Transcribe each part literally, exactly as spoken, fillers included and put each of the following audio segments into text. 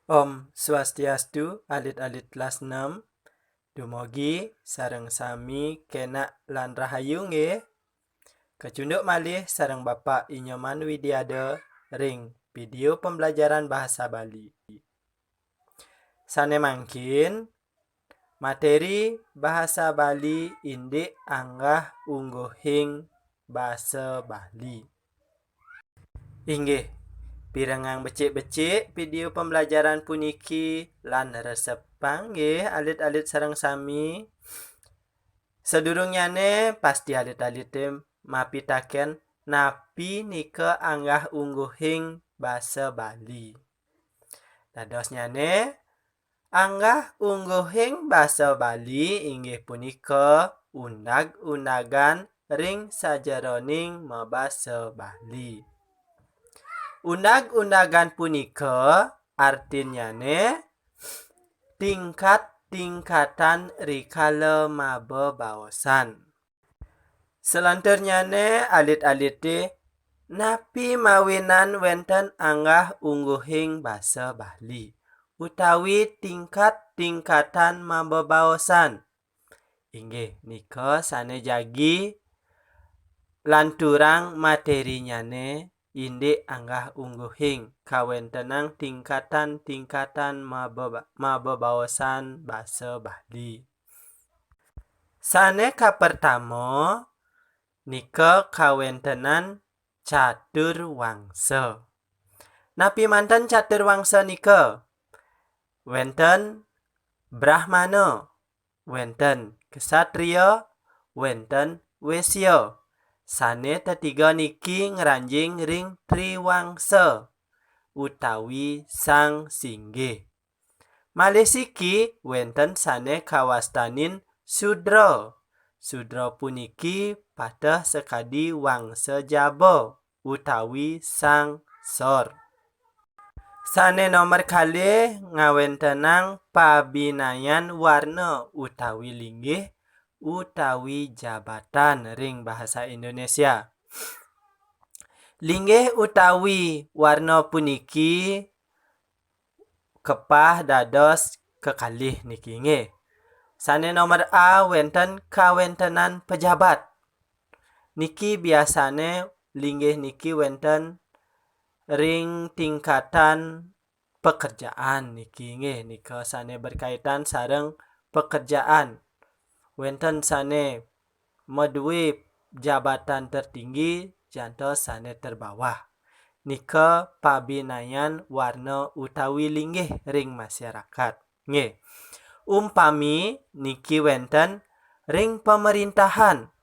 Om Swastiastu, alit-alit kelas enam. Dumogi sareng sami kenak lan rahayu nggih. Kecunduk malih sareng Bapak Inyoman Widiada ring video pembelajaran bahasa Bali. Sane mangkin, materi bahasa Bali indik anggah ungguhing basa Bali. Inggih, pirengang becik-becik video pembelajaran puniki lan resepang nggih alit-alit sareng sami. Sadurungnyane pasti alit-alite mapitaken napi nika anggah ungguhing basa Bali. Dadosnyane, anggah ungguhing basa Bali inggih punika undag-undagan ring sajeroning mabasa Bali. Undag-undagan punika artinnyane tingkat-tingkatan rikala mabebaosan. Salanturnyane alit-alite, napi mawinan wenten anggah ungguhing basa Bali utawi tingkat-tingkatan mabebaosan? Inggih, nika sane jagi lanturang materinyane indik anggah ungguhing kawentenang tingkatan-tingkatan mabeba-, mabebaosan basa Bali. Sane kapertama, nika kawentenan catur wangsa. Napi manten catur wangsa nika? Wenten Brahmana, wenten Ksatria, wenten Wesya. Sane tetiga niki ngranjing ring triwangsa utawi sang singgih. Malih siki wenten sane kawastanin Sudra. Sudra puniki pateh sakadi wangsa jaba utawi sang sor. Sane nomor kalih ngawentenang pabinayan warna utawi linggih utawi jabatan ring bahasa Indonesia. Linggih utawi warna puniki kepah dados kekalih niki nggih. Sane nomor A wenten kawentenan pejabat. Niki biasane linggih niki wenten ring tingkatan pekerjaan niki nggih, nika sane berkaitan sareng pekerjaan. Wenten sane madue jabatan tertinggi, jantos sane terbawah. Nika pabinayan warna utawi linggih ring masyarakat. Nggih. Umpami niki wenten ring pemerintahan,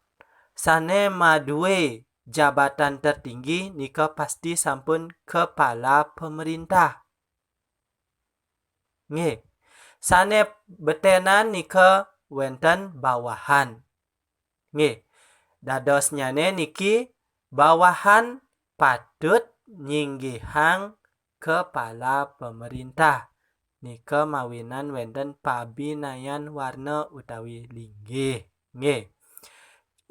sane madue jabatan tertinggi nika pasti sampun kepala pemerintah. Nggih. Sane betenan nika wenten bawahan. Nggih. Dadosnyane niki bawahan patut nyinggihang kepala pemerintah. Nika mawinan wenten pabinayan warna utawi linggih. Nggih.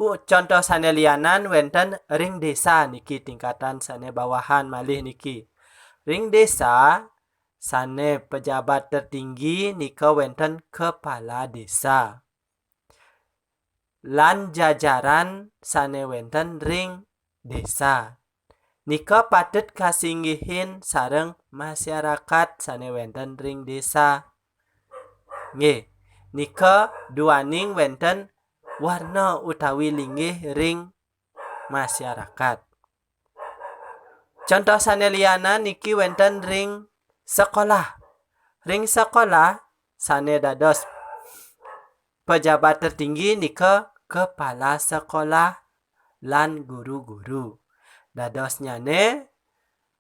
U-, contoh sane lianan wenten ring desa niki tingkatan sane bawahan malih niki. Ring desa sane pejabat tertinggi nika wenten kepala desa. Lan jajaran sane wenten ring desa. Nika patut kasinggihin sareng masyarakat sane wenten ring desa. Nggih, nika duaning wenten warna utawi linggih ring masyarakat. Contoh sane lianan niki wenten ring sekolah. Ring sekolah sane dados pejabat tertinggi nika kepala sekolah lan guru-guru. Dadosnyane,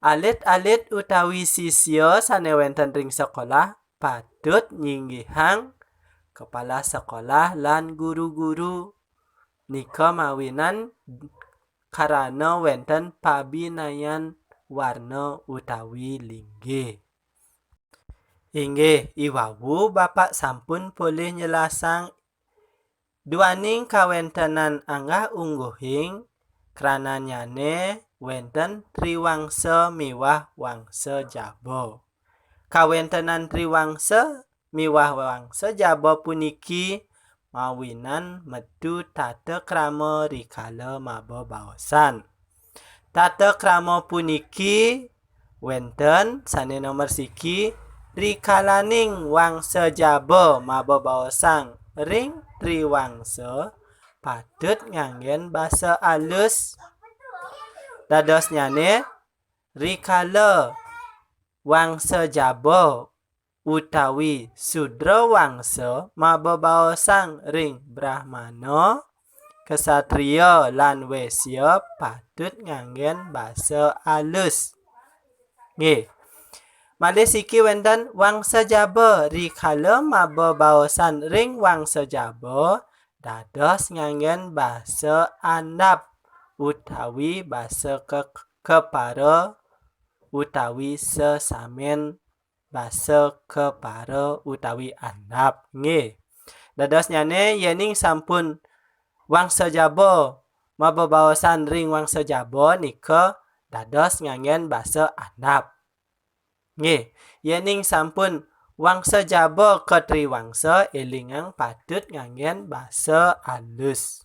alit-alit utawi sisya sane wenten ring sekolah patut nyinggihang kepala sekolah lan guru-guru. Nika mawinan karana wenten pabinayan warna utawi linggih. Inggih, iwau Bapak sampun polih nyelasang duaning kawentenan anggah ungguhing, krananyane wenten triwangsa miwah wangsa jaba. kawéntenan triwangsa miwah wangsa jaba puniki mawinan metu tata krama rikala mabebaosan. Tata krama puniki wénten sané nomor siki, rikalaning wangsa jaba mabebaosan ring triwangsa patut nganggén basa alus. Dadosnyané, rikala wangsa jaba utawi sudra wangsa mabebaosan ring brahmana, ksatria, lan wésya patut nganggén basa alus. Nggih. Malih siki wénten wangsa jaba, rikala mabebaosan ring wangsa jaba dados nganggén basa andap utawi basa ke-, kepara utawi sesamén basa kepara utawi andap. Nggih. Dadosnyané yéning sampun wangsa jaba mabebaosan ring wangsa jaba nika dados nganggén basa andap. Nggih, yéning sampun wangsa jaba ka triwangsa, élingang patut nganggén basa alus.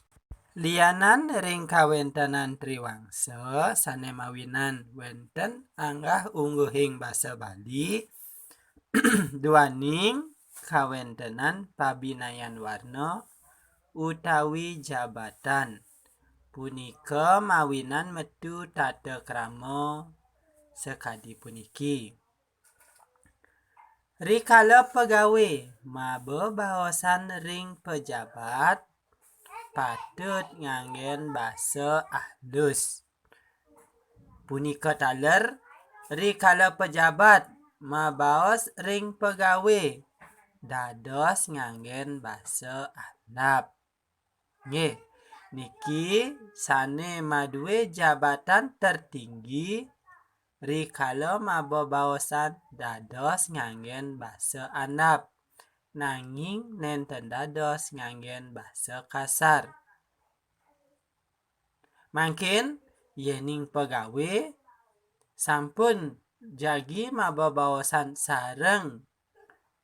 Lianan ring kawéntenan triwangsa sané mawinan wénten anggah-ungguhing basa Bali, duaning kawéntenan pabinayan warna utawi jabatan. Punika mawinan metu tata krama sakadi puniki. Rikala pegawé mabebaosan ring pejabat, patut nganggén basa alus. Punika taler, rikala pejabat mabaos ring pegawé, dados nganggén basa andap. Nggih, niki sané madué jabatan tertinggi rikala mabebaosan dados nganggén basa andap, nanging nénten dados nganggén basa kasar. Mangkin yéning pegawé sampun jagi mabebaosan sareng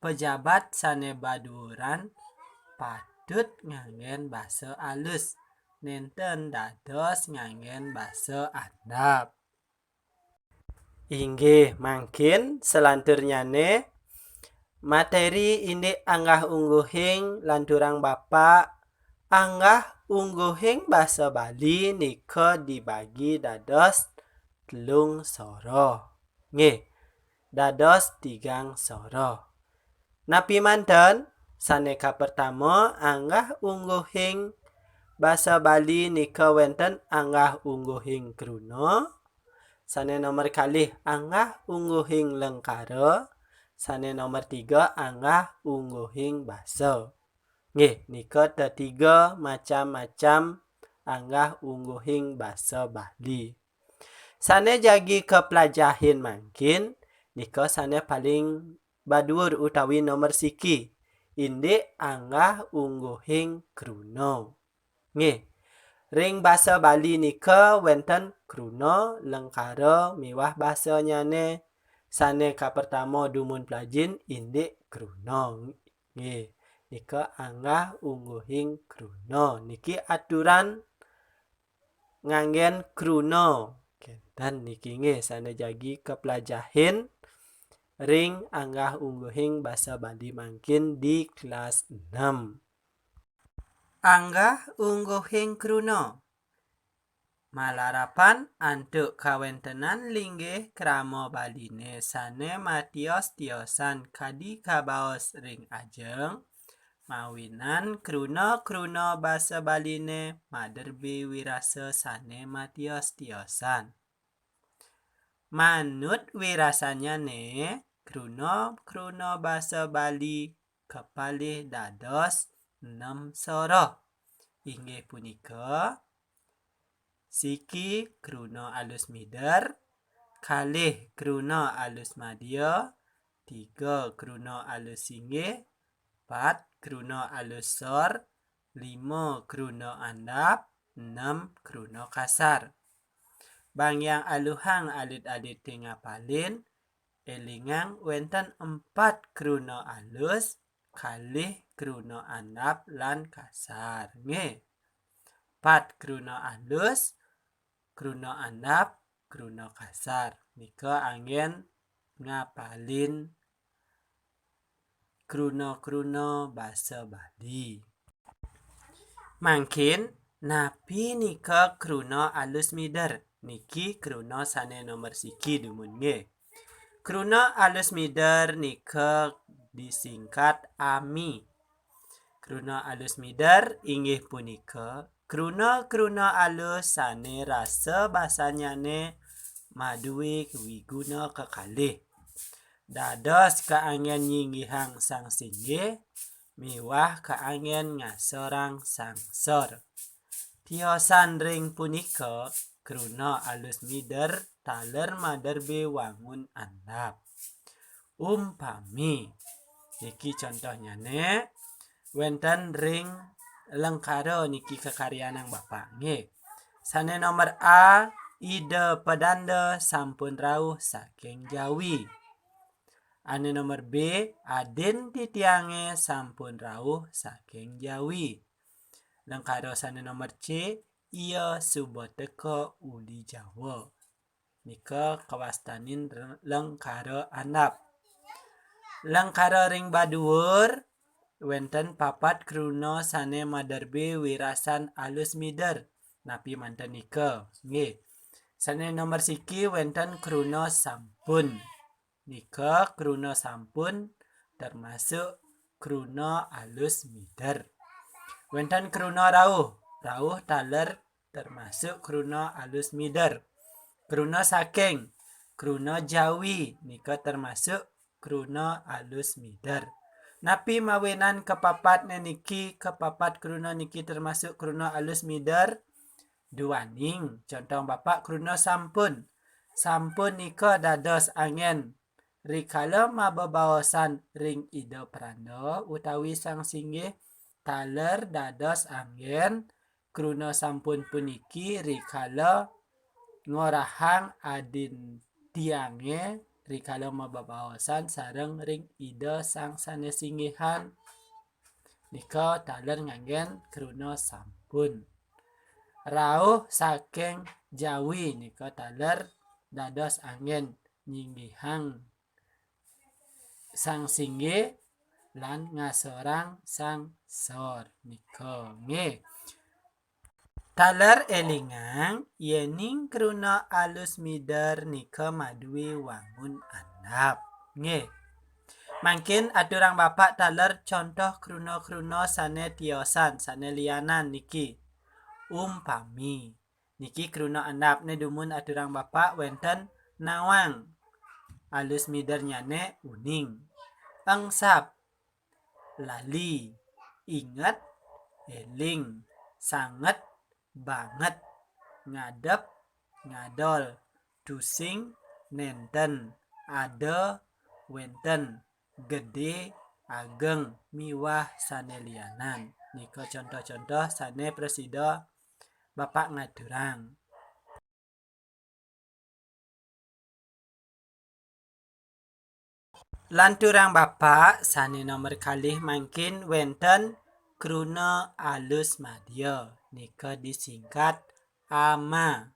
pejabat sané baduuran, patut nganggén basa alus, nénten dados nganggén basa andap. Inggih, mangkin salanturnyané materi indik anggah-ungguhing lanturang Bapak, anggah-ungguhing basa Bali nika dibagi dados telung soroh. Nggih, dados tigang soroh. Napi manten, sané kapertama, anggah-ungguhing basa Bali nika wénten anggah-ungguhing kruna, sané nomor kalih anggah-ungguhing lengkara, sané nomor tiga anggah-ungguhing basa. Nggih, nika tetiga macam-macam anggah-ungguhing basa Bali. Sané jagi kaplajahin mangkin, nika sané paling baduur utawi nomor siki, indik anggah-ungguhing kruna. Nggih, ring basa Bali nika wénten kruna, lengkara, miwah basanyané. Sané kapertama dumun plajin indik kruna. Nggih, nika anggah-ungguhing kruna. Niki aturan nganggén kruna. Kénten niki nggih sané jagi kaplajahin ring anggah-ungguhing basa Bali mangkin di kelas enam. Anggah-ungguhing kruna. Malarapan antuk kawéntenan linggih krama Baliné sané matios-tiosan kadi kabaos ring ajeng, mawinan kruna-kruna basa Baliné maderbe wirasa sané matios-tiosan. Manut wirasannyané, kruna-kruna basa Bali kapalih dados nem soroh. Inggih punika, siki kruna alus mider, kalih kruna alus madya, tiga kruna alus singgih, pat kruna alus sor, lima kruna andap, nem kruna kasar. Banggiang aluhang alit-alité ngapalin, Élingang wénten empat kruna alus, kalih kruna andap lan kasar. Nggih. Empat kruna alus, kruna andap, kruna kasar. Nika anggén ngapalin kruna-kruna basa Bali. Mangkin napi nika kruna alus mider? Niki kruna sané nomor siki dumun nggih. Kruna alus mider nika disingkat ami. Kruna alus mider inggih punika kruna-kruna alus sané rasa basanyané madué wiguna kekalih. Dados kaanggén nyinggihang sang singgih miwah kaanggén ngasorang sang sor. Tiosan ring punika kruna alus mider taler maderbé wangun andap. Umpami, niki contohnyané wénten ring lengkara niki kakaryanang Bapak nggih. Sané nomor A, Ida Pedanda sampun rauh saking Jawi. Ané nomor B, adin titiangé sampun rauh saking Jawi. Lengkara sané nomor C, ia suba teka uli Jawa. Nika kawastanin re-, lengkara andap. Lengkara ring baduur wénten papat kruna sané maderbé wirasan alus mider. Napi manten nika? Nggih. Sané nomor siki wénten kruna sampun. Nika kruna sampun termasuk kruna alus mider. Wénten kruna rauh. Rauh taler termasuk kruna alus mider. Kruna saking, kruna Jawi nika termasuk kruna alus mider. Napi mawinan kapapatné niki, kapapat kruna niki termasuk kruna alus mider? Duaning, contoh Bapak kruna sampun. Sampun nika dados anggén rikala mabebaosan ring Ida Pranda utawi Sang Singgih, taler dados anggén kruna sampun puniki rikala ngorahang adin tiangé rikala mabebaosan sareng ring Ida Sang Sané Singgihan. Nika taler nganggén kruna sampun. Rauh saking Jawi nika taler dados anggén nyinggihang Sang Singgih lan ngasorang sang sor nika nggih. Taler élingang, yéning kruna alus mider nika madué wangun andap. Nggih. Mangkin aturang Bapak taler contoh kruna-kruna sané tiosan, sané lianan niki. Umpami, niki kruna andapné dumun aturang Bapak wénten nawang. Alus midernyané uning. Engsap, lali, inget, éling, sanget, banget, ngadep, ngadol, tusing, nénten, ada, wénten, gedé, ageng, miwah sané lianan. Nika contoh-contoh sané prasida Bapak ngaturang. Lanturang Bapak, sané nomor kalih mangkin wénten kruna alus madya, nika disingkat ama.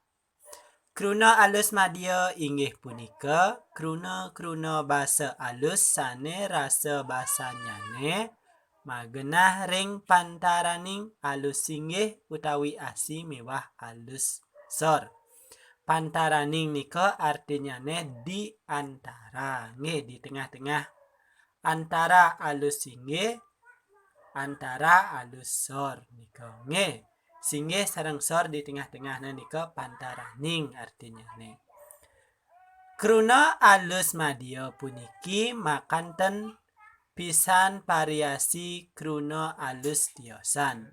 Kruna alus madya inggih punika kruna-kruna basa alus sané rasa basannyané magenah ring pantaraning alus singgih utawi asi miwah alus sor. Pantaraning nika artinnyané di antara, nggih, di tengah-tengah. Antara alus singgih, antara alus sor nika, nggih. Singgih sareng sor di tengah-tengahna nika pantaraning artinnyané. Kruna alus madya puniki makanten pisan variasi kruna alus tiosan.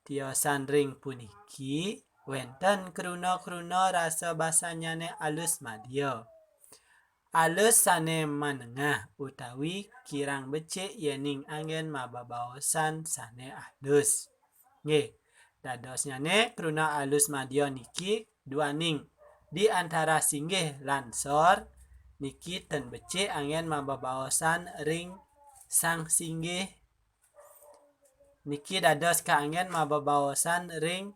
Tiosan ring puniki wénten kruna-kruna rasa basannyané alus madya. Alus sané manengah utawi kirang becik yéning anggén mabebaosan sané alus. Nggih, dadosnyané kruna alus madya niki duaning di antara singgih lan sor, niki ten becik anggén mabebaosan ring sang singgih. Niki dados kaanggén mabebaosan ring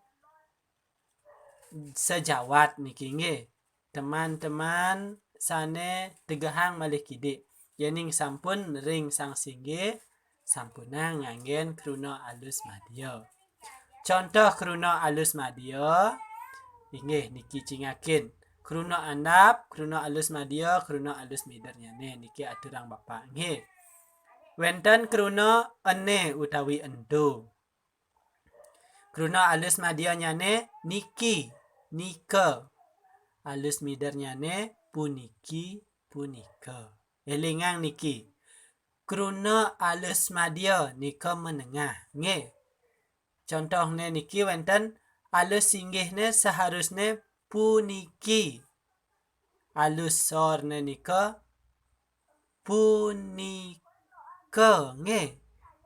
sejawat niki nggih. Teman-teman sané tegehang malih kidik. Yéning sampun ring sang singgih, sampunang nganggén kruna alus madia. Contoh kruna alus madia, inggih niki cingakin. Kruna andap, kruna alus madia, kruna alus midernyané. Niki aturang Bapak nggih. Wénten kruna ené utawi ento. Kruna alus madianyané niki, nika. Alus midernyané puniki, punika. Élingang niki. Kruna alus madia nika menengah. Nggih. Contohné niki wénten alus singgihné seharusné puniki. Alus sorné nika punika nggih.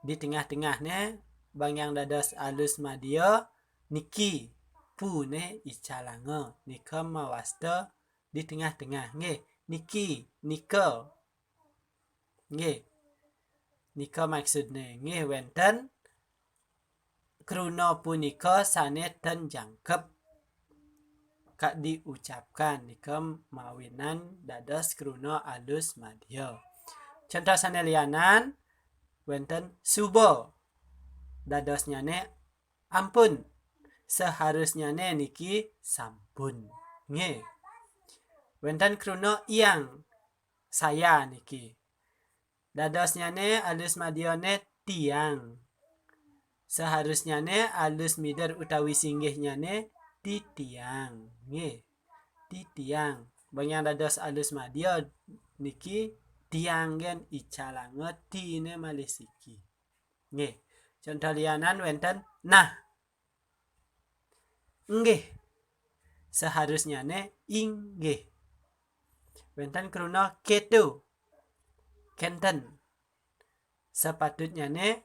Di tengah-tengahné bangiang dados alus madia niki. Puné icalanga nika mawasta di tengah-tengah nggih. Niki, nika. Nggih. Nika maksudné nggih wénten kruna punika sané ten jangkep ka diucapkan nika mawinan dados kruna alus madia. Contoh sané lianan wénten suba. Dadosnyané ampun. Seharusnyané niki sampun. Nggih. Wénten kruna iang saya niki. Dadosnyané alus madiané tiang. Seharusnyané alus mider utawi singgihnyané titiang. Nggih. Titiang. Bangiang dados alus madia niki tiang gén icalanga tiné malih siki. Nggih. Contoh lianan wénten nah. Nggih. Seharusnyané inggih. Wénten kruna kéto. Kénten. Sepatutnyané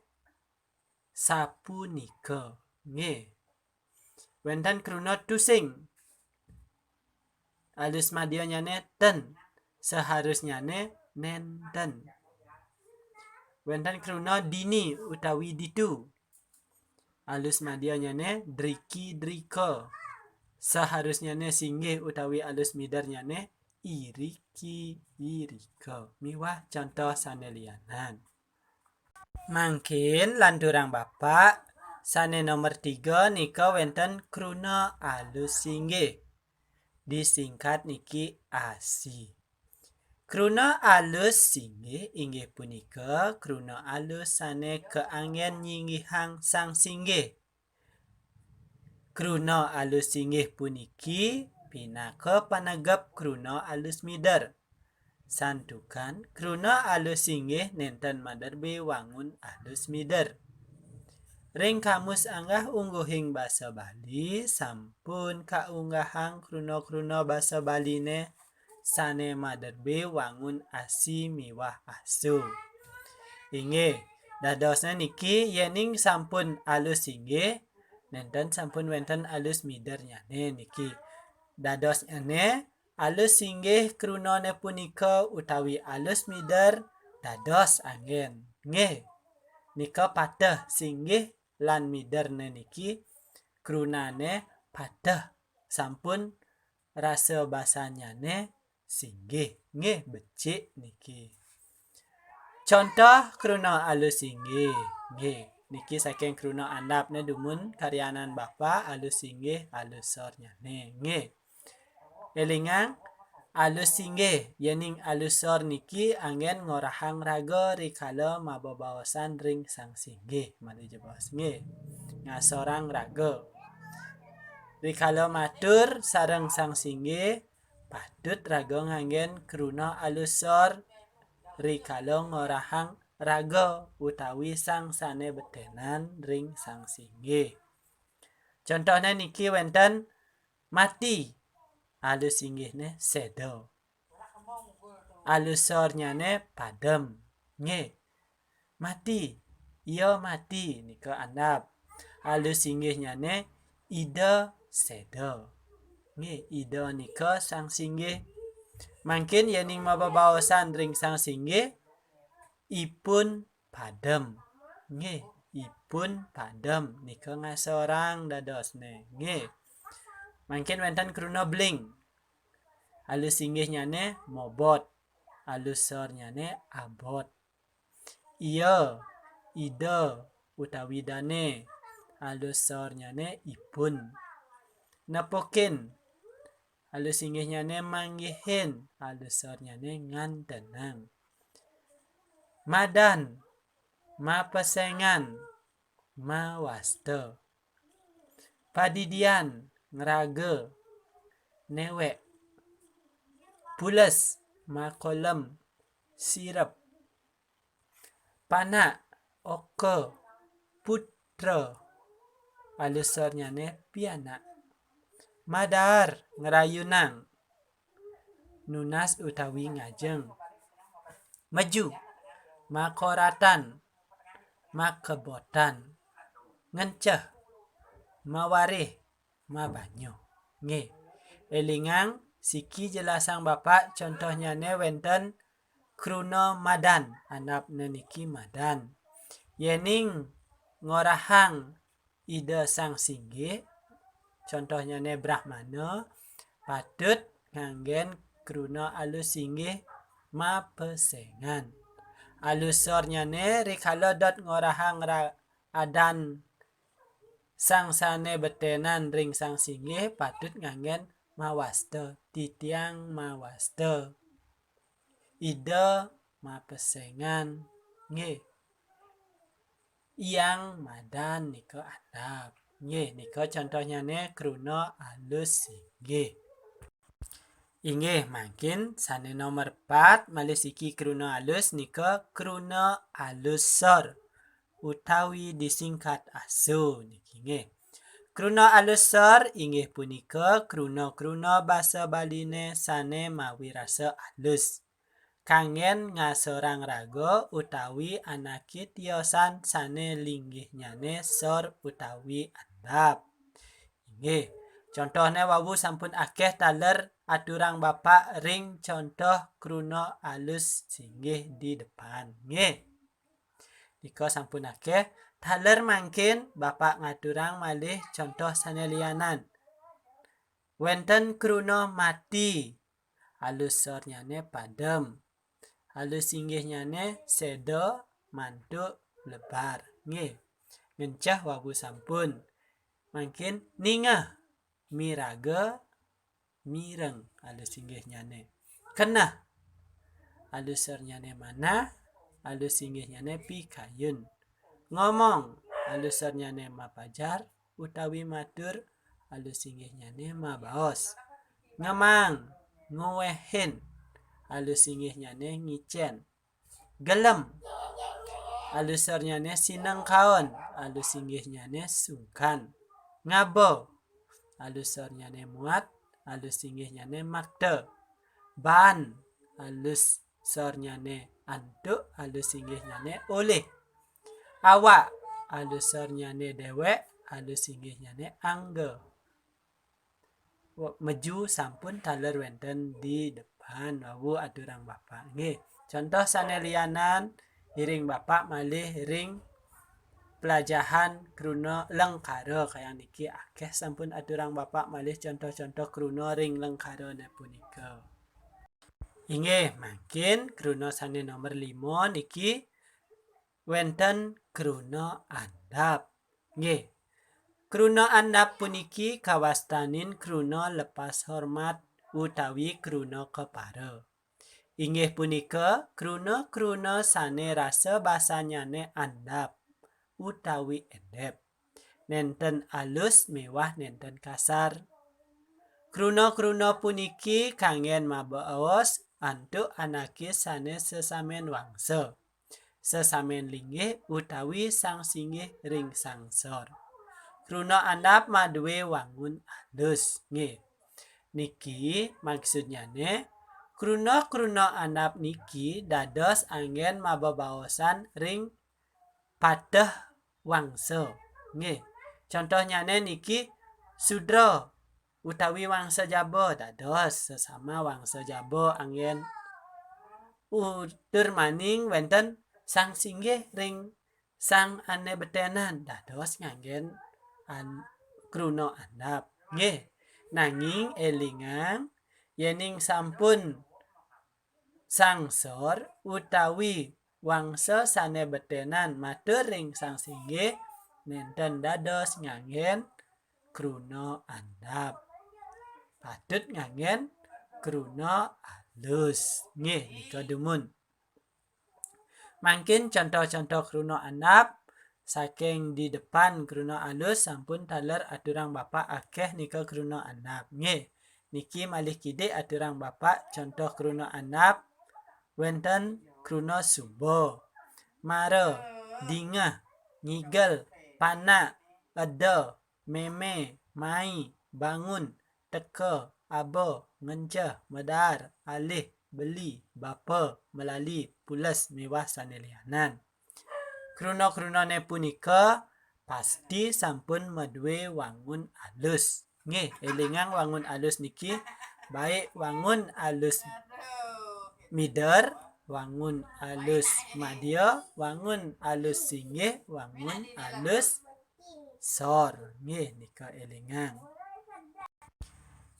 sapunika. Nggih. Wénten kruna tusing. Alus madianyané ten. Seharusnyané nénten. Wénten kruna dini utawi ditu. Alus madianyané driki, drika. Seharusnyané singgih utawi alus midernyané iriki, irika. Miwah contoh sané lianan. Mangkin lanturang Bapak, sané nomor tiga nika wénten kruna alus singgih. Disingkat niki asi. Kruna alus singgih inggih punika kruna alus sané kaanggén nyinggihang sang singgih. Kruna alus singgih puniki pinaka panegep kruna alus mider. Santukan kruna alus singgih nénten maderbé wangun alus mider. Ring Kamus Anggah Ungguhing Basa Bali sampun kaunggahang kruna-kruna basa Baliné sané maderbé wangun asi miwah asu. Inggih, dadosné niki yéning sampun alus singgih, nénten sampun wénten alus midernyané niki. Dadosnyané alus singgih krunané punika utawi alus mider dados anggén. Nggih. Nika pateh singgih lan miderné niki krunané pateh sampun rasa basanyané singgih. Nggih, becik niki. Contoh kruna alus singgih. Nggih, niki saking kruna andapné dumun karyanan Bapak alus singgih, alus sornyané. Nggih. Élingang, alus singgih, yéning alus sor niki anggén ngorahang raga rikala mabebaosan ring sang singgih, malih jebos nggih. Ngasorang raga. Rikala matur sareng sang singgih, patut raga nganggén kruna alus sor rikala ngorahang raga utawi sang sané beténan ring sang singgih. Contohné niki wénten mati. Alus singgihné séda. Alus sornyané padem. Nggih. Mati. Ia mati nika andap. Alus singgihnyané Ida séda. Nggih, Ida nika sang singgih. Mangkin yéning mabebaosan ring sang singgih, ipun padem. Nggih, ipun padem nika ngasorang dadosné. Nggih. Mangkin wénten kruna bling. Alus singgihnyané mobot. Alus sornyané abot. Ia, ida utawi dané. Alus sornyané ipun. Nepukin. Alus singgihnyané manggihin. Alus sornyané ngantenang. Madan, mapesengan, mawasta. Padidian, ngraga, néwék. Pules, makolem, sirep. Panak, oka, putra. Alus sornyané pianak. Madaar, ngrayunang. Nunas utawi ngajeng. Meju, makoratan, makebotan. Ngenceh, mawarih, mabanyu. Nggih. Élingang, siki jelasang Bapak, contohnyané wénten kruna madan, andapné niki madan. Yéning ngorahang Ida Sang Singgih, contohnyané Brahmana, patut nganggén kruna alus singgih mapesengan. Alus sornyané rikala dot ngorahang ra-, adan sang sané betenan ring Sang Singgih patut nganggén mawasta, titiang mawasta. Ida mapesengan. Nggih. Iang madan nika andap. Nggih, nika contohnyané kruna alus singgih. Inggih, mangkin sané nomor pat, malih siki kruna alus nika kruna alus sor utawi disingkat asu niki nggih. Kruna alus sor inggih punika kruna-kruna basa Baliné sané mawirasa alus. Kanggén ngasorang raga utawi anaké tiosan sané linggihnyané sor utawi andap. Inggih, contohné wau sampun akéh taler aturang Bapak ring contoh kruna alus singgih di depan. Nggih. Nika sampun akéh, taler mangkin Bapak ngaturang malih contoh sané lianan. Wénten kruna mati, alus sornyané padem. Alus singgihnyané séda, mantuk, lebar. Nggih. Ngenceh wau sampun. Mangkin ningeh, miraga, mireng, alus singgihnyané. Keneh, alus sornyané manah, alus singgihnyané pikayun. Ngomong, alus sornyané mapajar utawi matur, alus singgihnyané mabaos. Ngemang, nguéhin, alus singgihnyané ngicén. Gelem, alus sornyané sinengkaon, alus singgihnyané sungkan. Ngaba, alus sornyané muat, alus singgihnyané makta. Baan, alus sornyané antuk, alus singgihnyané olih. Awak, alus sornyané déwék, alus singgihnyané angga. Wa-, meju sampun taler wénten di depan, wau aturang Bapak. Nggih, contoh sané lianan, iring Bapak malih ring pelajahan kruna lengkara kayang niki akéh sampun aturang Bapak malih contoh-contoh kruna ring lengkarané punika. Inggih, mangkin kruna sané nomor lima niki wénten kruna andap. Nggih. Kruna andap puniki kawastanin kruna lepas hormat utawi kruna kepara. Inggih punika kruna-kruna sané rasa basanyané andap utawi endep. Nénten alus miwah nénten kasar. Kruna-kruna puniki kanggén mabaos antuk anaké sané sesamén wangsa, sesamén linggih utawi sang singgih ring sang sor. Kruna andap madué wangun alus. Nggih. Niki maksudnyané, kruna-kruna andap niki dados anggén mabebaosan ring pateh wangsa. Nggih. Contohnyané niki sudra utawi wangsa jaba, dados sesama wangsa jaba anggén utur maning wénten sang singgih ring sang ané beténan, dados nganggén an-, kruna andap. Nggih, nanging élingang, yéning sampun sangsor utawi wangsa sané beténan matur ring sang singgih, nénten dados nganggén kruna andap. Patut nganggén kruna alus. Nggih, nika dumun. Mangkin contoh-contoh kruna andap, saking di depan kruna alus sampun taler aturang Bapak akéh nika kruna andap. Nggih, niki malih kidik aturang Bapak contoh kruna andap wénten kruna suba, mara, dingeh, ngigel, panak, eda, mémé, mai, bangun, teka, aba, ngenceh, medaar, alih, beli, bapa, melali, pules, miwah sané lianan. Kruna-krunané punika pasti sampun madué wangun alus. Nggih, élingang wangun alus niki, baik wangun alus mider, wangun alus madya, wangun alus singgih, wangun alus sor. Nggih, nika élingang.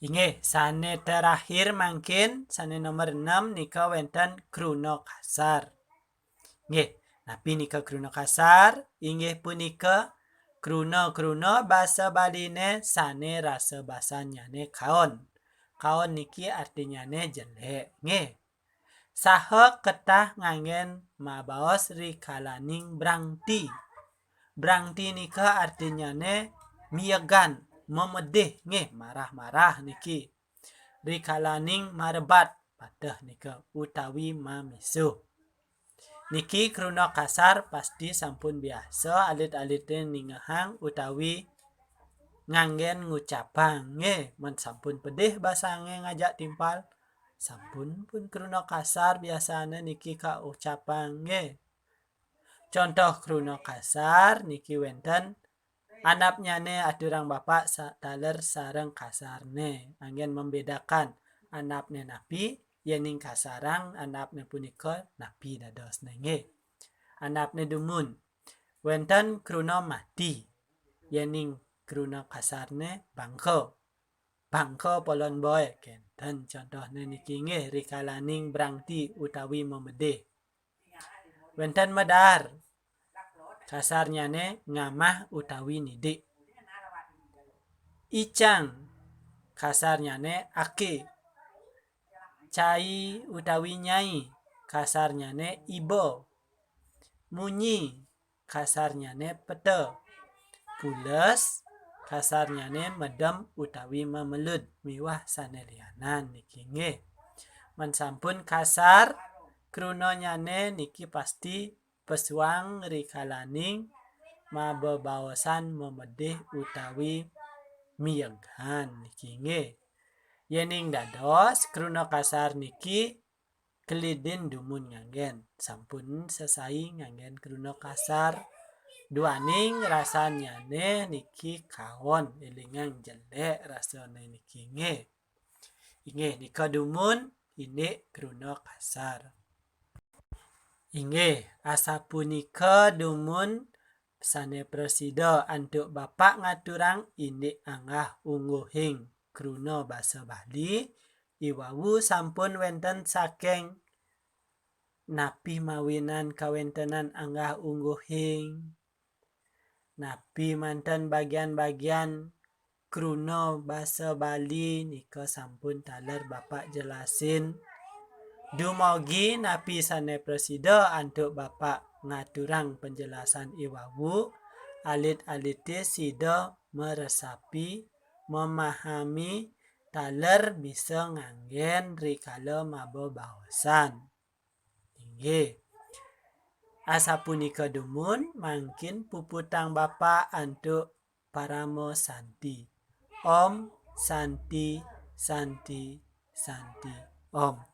Inggih, sané terakhir mangkin, sané nomor enam nika wénten kruna kasar. Nggih, napi nika kruna kasar? Inggih punika kruna-kruna basa Baliné sané rasa basannyané kaon. Kaon niki artinyané jelék. Nggih. Saha ketah nganggén mabaos rikalaning brangti. Brangti nika artinyané miyegan, memedih, nggih, marah-marah niki. Rikalaning marebat, pateh nika, utawi mamisuh. Niki kruna kasar pasti sampun biasa alit-alité ningehang utawi nganggén ngucapang. Nggih, men sampun pedih basangé ngajak timpal, sampun pun kruna kasar biasané niki kaucapang. Nggih. Contoh kruna kasar niki wénten anapnyané aturang Bapak sa-, taler sareng kasarné. Anggén membedakan anapné napi, yéning kasarang anapné punika napi dadosné nggih. Anapné dumun. Wénten kruna mati, yéning kruna kasarné bangka. Bangka polon boé, kénten contohné niki nggih rikalaning brangti utawi memedih. Wénten medaar, kasarnyané ngamah utawi nidik. Icang, kasarnyané aké. Cai utawi nyai, kasarnyané iba. Munyi, kasarnyané peta. Pules, kasarnyané medem utawi mamelud miwah sané lianan niki nggih. Men sampun kasar, krunanyané niki pasti pesuang rikalaning mabebaosan memedih utawi miyegan niki nggih. Yéning dados kruna kasar niki kelidin dumun nganggén, sampun sesai nganggén kruna kasar, duaning rasanyané niki kaon, élingang jelék rasané niki nggih. Inggih nika dumun indik kruna kasar. Inggih, asapunika dumun sané prasida antuk Bapak ngaturang indik anggah ungguhing kruna basa Bali, iwau sampun wénten saking napi mawinan kawéntenan anggah ungguhing, napi manten bagian-bagian kruna basa Bali nika sampun taler Bapak jelasin. Dumogi napi sané prasida antuk Bapak ngaturang penjelasan iwau, alit-alité sida meresapi, memahami, taler bisa nganggén rikala mabebaosan. Inggih. Asapunika dumun mangkin puputang Bapak antuk parama santi. Om Santi, Santi, Santi, Om.